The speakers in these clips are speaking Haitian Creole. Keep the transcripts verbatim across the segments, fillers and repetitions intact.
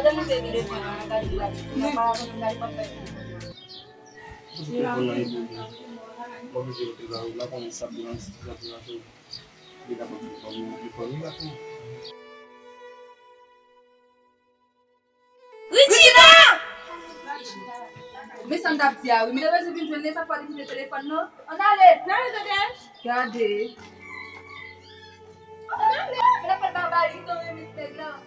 Ou te telefòn nan, gade la. Nan pa konn gade pa fè. Ou te telefòn nan epi m oblije rete la, ou la konnen sa blan, sa blan tou. Li ka pran telefòn nan, telefòn li la tou. Richina! Men sa m t ap di a wi, men lè bezwen vin jwenn li, sa fwa li kite telefòn nan. Ann ale! N ale, tande! Gade! Ann ale! Men n ap fè l babay, li tonbe met nèg lan.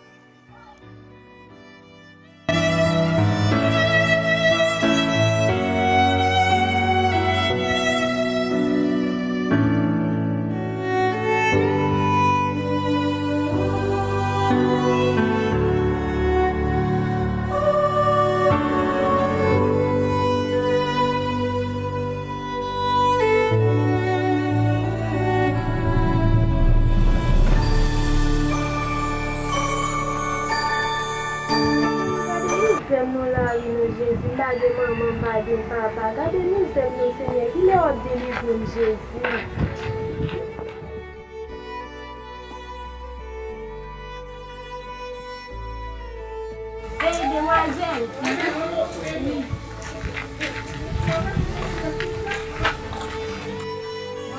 Gade mizè m nan lari non Jezi, m pa gen manman, m pa gen papa. Gade mizè m nan Senyè, kilè w ap delivre m Jezi? Ey, demwazèl.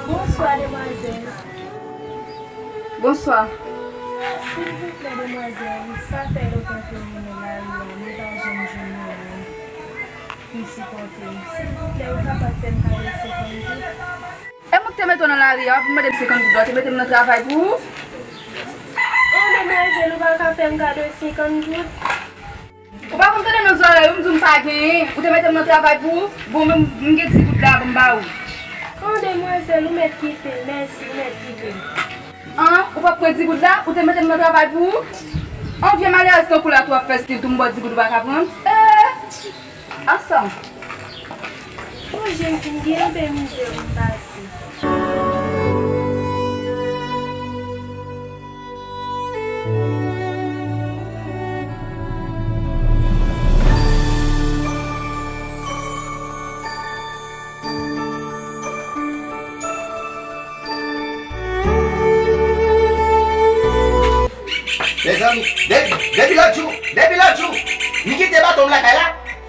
Bonswa, demwazèl. Bonswa. Silvouplè, demwazèl, sa fè lontan ke mwen nan lari a, mwen pa janm jwenn yon moun pou m sipòte m. Silvouplè, ou kapab fè m kado senkant goud? E mwen ki te mete w nan lari a, w ap vin mande m senkant goud la, w te mete m nan travay pou ou? Oh, demwazèl, ou pa ka fè m kado senkant goud? Ou pa konn tande nan zòrèy ou, m di w m pa genyen, ou te mete m nan travay pou ou? Bon, men m gen dis goud la, ban m ba ou. Oh, demwazèl, ou mèt kite m, mèsi, ou mèt kite m. An, ou p ap pran dis goud la, ou te mete m nan travay pou ou? An, vye malerèz tankou la tou ap fè stil tou, m ba w dis goud ou pa ka pran? Ee! Asanm. O Jezi, m gen anpil mizè pou m pase. Mezanmi, de-, depi lòt jou, depi lòt jou, m kite baton m lakay la,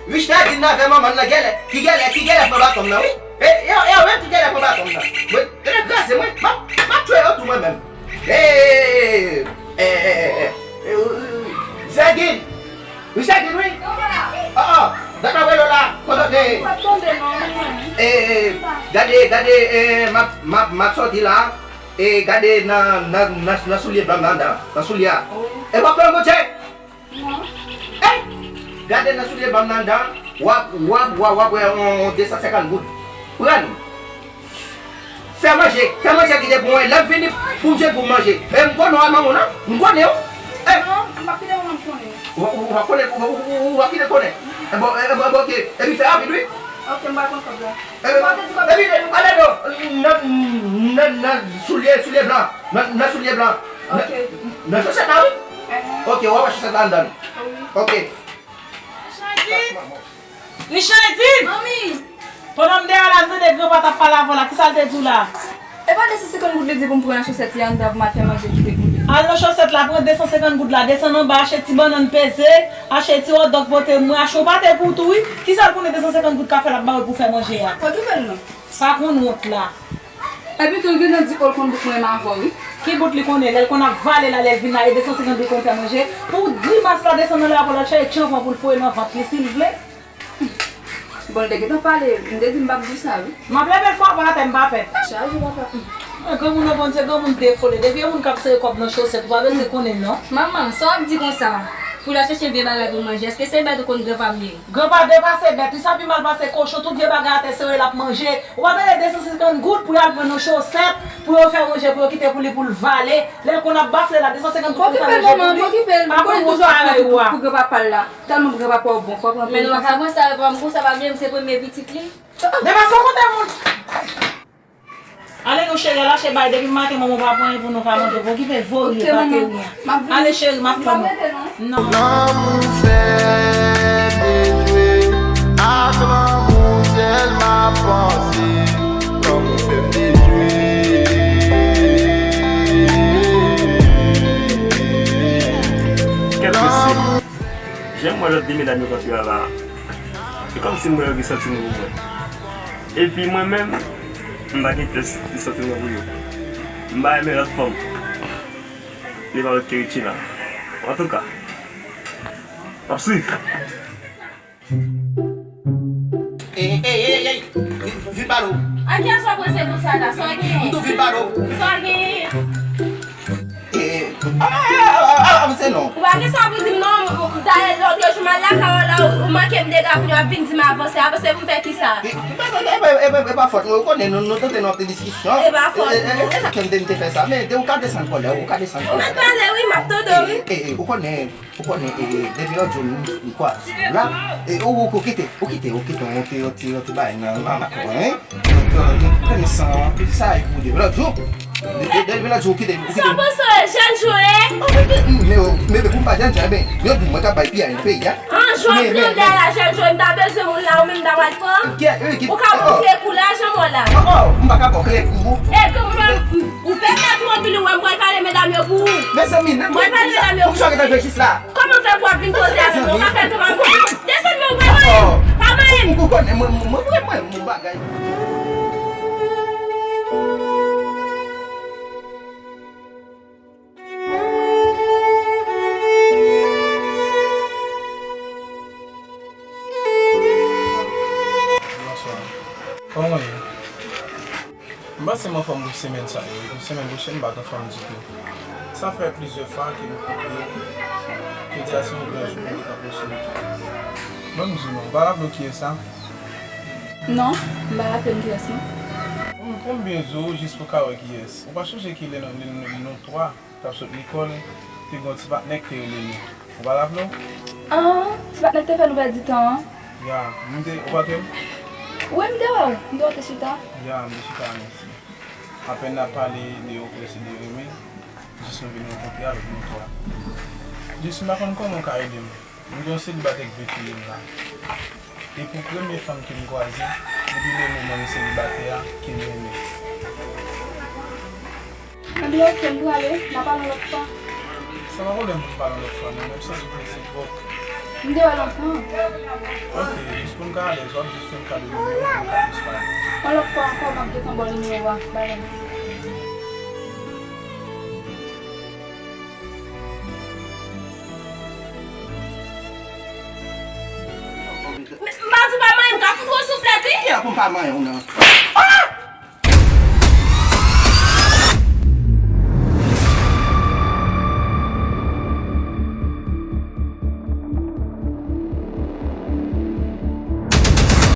Richna di n avè manman l nan gèlè, ki gèlè, ki gèlè pran baton m nan, wi. E, e, e, ou menm ki gèlè pran baton m nan. Mwen, gèlè kraze mwen, m ap, m ap tchwe yo tou mwen menm. E, e, e, e, e, e, e, e, Zègin, Richard Henry? Oh, oh, dat mwen wè l la, kote w te ye? E, e, gade, gade, e, m ap, m ap, m ap sòti la. E, gade nan, nan, nan, nan soulye blan m nan anndan, nan soulye a. E w ap pran Bondye? E, gade nan soulye blan m nan anndan, w ap, w ap, w ap, w ap wè yon, yon de san senkant goud. Pran. Fè manje, fè manje kite pou mwen. Lè m vini pou m jwenn pou m manje. E m konnen w a manman w nan. M konnen w. E. Non, m p ap kite manman m konnen. Ou, ou, ou p ap konnen, ou, ou, ou, ou p ap kite l konnen. E bon, e, e bon, e bon, oke. Epi fè rapid, wi. Oke, m pral pran kòb la. E, epi, ale non, nan, nan, nan soulye, soulye blan. Nan, nan soulye blan. Nan, oke. Nan chosèt la, wi. Ehe. Oke, w ap wè chosèt la anndan. Wi. Oke. Richardine! Manmi! Pandan m dèyè la, m tande granpa t ap pale avè w la. Kisa l te di w la? E pa de san senkant goud li di pou m pran nan chosèt li anndan pou m al fè manje kite pou li. Al nan chosèt la, pran de san senkant goud la, desann anba, achte ti bannann peze, achte ti hotdog pote mwen, achte yon pate pou w tou, wi. Kisa l konnen de san senkant goud ka fè l ap ba w pou fè manje a? Okipe l non. Pa konn wont la. Epi tou, l gentan di, o, l konn bout mwen menm avè w, wi. Ki bout li konnen? Lè l konn ap vale la, lè l vin la, e de san senkant li konn fè manje. Pou grimas la desann nan la, pou l al chache tchanpan pou l foure nan vant li, si l vle. Bon, l te gentan pale, m te di m p ap di sa, wi. M ap leve fwa pa atè, m pa pè. Chaje, papa. Mwen, granmoun nan, Bondye, granmoun defole. Depi yon moun k ap sere kòb nan chosèt, ou pa bezwen konnen, non. Manman, sa w ap di konsa? Pou l al chache vye bagay pou l manje, èske se bèt ou konn granpa m ye? Granpa depase bèt, wi, sa pi mal pase kochon, tout vye bagay atè se yo l ap manje. Ou pa tande de san senkant goud pou y al pran nan chosèt, pou yo fè manje pou yo kite pou li pou l vale. Lè l konn ap bafle la, de san senkant goud pou l fè manje pou li. Pa konn wont parèy ou a. Pou granpapa l la. Tèlman pou granpapa w bon, fò w pran pou li konsa. Men nou pa ka konsa, papa m konsa, pa bliye m se premye pitit li. Depase w kote moun. Ale non cheri, al achte bagay, depi maten manman w pa pran anyen pou nou pa manje, pou okipe vorye, pate ou an. Ale cheri, m ap tann ou. Non. Lanmou fè m dejwe, ak lanmou sèl m ap panse. Lanmou fè m dejwe. Lanmou Jan m wè lòt de medam yo k ap viv la, se kòmsi m wè yo gen santiman pou mwen. Epi mwen menm, m pa gen pyès de santiman pou yo. M pa renmen lòt fanm. Li pa lòt ke Richie la. Antouka, m ap swiv. Ey, ey, ey, ey! Vin, vin pale w. An kiyès w ap prese konsa la? Sa w genyen? M tou vin pale w. Sa w genyen? Ey, ey, ey. Ah, ah, ah, ah, ah, se non. Ou pa gen sa pou di m non. Dayè, lòt jou m al lakay w la, ou, ou manke m dega kounye a w ap vin di m avanse. Avanse pou m fè kisa? E, e, e, e, e, e pa fòt mwen, ou konnen nou, nou tante nan yon ti diskisyon. E pa fòt mwen. E, e, e, e sa k fè m te, m te fè sa. Men, de, ou ka desann kòlè, ou ka desann kòlè. Ou mèt pale, wi, m ap tande w, wi. E, e, e, ou konnen, Ou konnen, e, depi lòt jou m, m kwaze w la, e, ou, ou, ou kite, ou kite, ou kite yon ti, yon ti, yon ti bagay nan, nan, nan kò, hein? Donk, euh, nou pran san, sa e pou depi lòt jou. De, de, depi lòt jou, ou kite, ou kite. Sa w panse w jèn jan ye? Oh, men, men, men, men, pou m pa jèn jan, men, yo di mwen k ap bay piyay nan peyi a. An, jwèt blondè la, jèn jan, m ta bezwen moun la, ou menm m ta pral pran. Ou ka pran kle kou la, jan mwen la. Oh, oh, m pa ka pran kle kou. E, kòman, ou pèmèt ou anpil, ou wè m pral pale medam yo pou ou. Mezanmi, nan mwen pale medam yo pou ou. Kòman fè pou w ap vin koze avè m? Ou ka fè tou pa mwen. Desann men, ou pa manyen m. Pa manyen m. Ou konnen mwen, mwen, mwen, mwen, mwen bagay. Bonswa. Kòman w ye? M panse m anfòm pou semèn sa yo, wi. Semèn pwochèn, m pa t anfòm ditou. Sa fè plizyè fwa ke m koupe. Jodi a se yon gran jou pou m gentan poste yon klip. Ban m di w non, ou pa raple w kiyès sa? Non, m pa raple m kiyès non. Bon, pou m byen di w, jis pou w ka wè kiyès. Ou pa sonje ki lè nou, lè nou, lè nou twa t ap sot lekòl, te gen yon ti patnè k te rele nou. Ou pa raple w? Ah, ti patnè k te fè nou pèdi tan an. Ya, m te, ou pa t wè m? Wi, m te wè w. M te wè w te chita. Ya, m te chita ann isi. Apèn n ap pale de yon prensip de renmen, jis nou vin rankontre avèk nou twa. Jis m pa konn kòman w ka ede m. M gen yon selibatè k vle touye m la. E pou premye fanm ke m kwaze, depi lè m wè m selibatè a, ke m renmen. Anben, oke, m prale, n a pale yon lòt fwa. Sa pa pwoblèm pou n pale yon lòt fwa, non, men m santi prese twòp. M te wè lontan. Oke, jis pou n ka alèz, w ap jis fè m kado nimewo w pou n ka plis pale. Yon lòt fwa ankò, m ap gentan ba w nimewo a. Bye bye. M pa di w pa manyen m, ka fout w souflèt, wi. Kiyè pou m pa manyen w nan? Ah!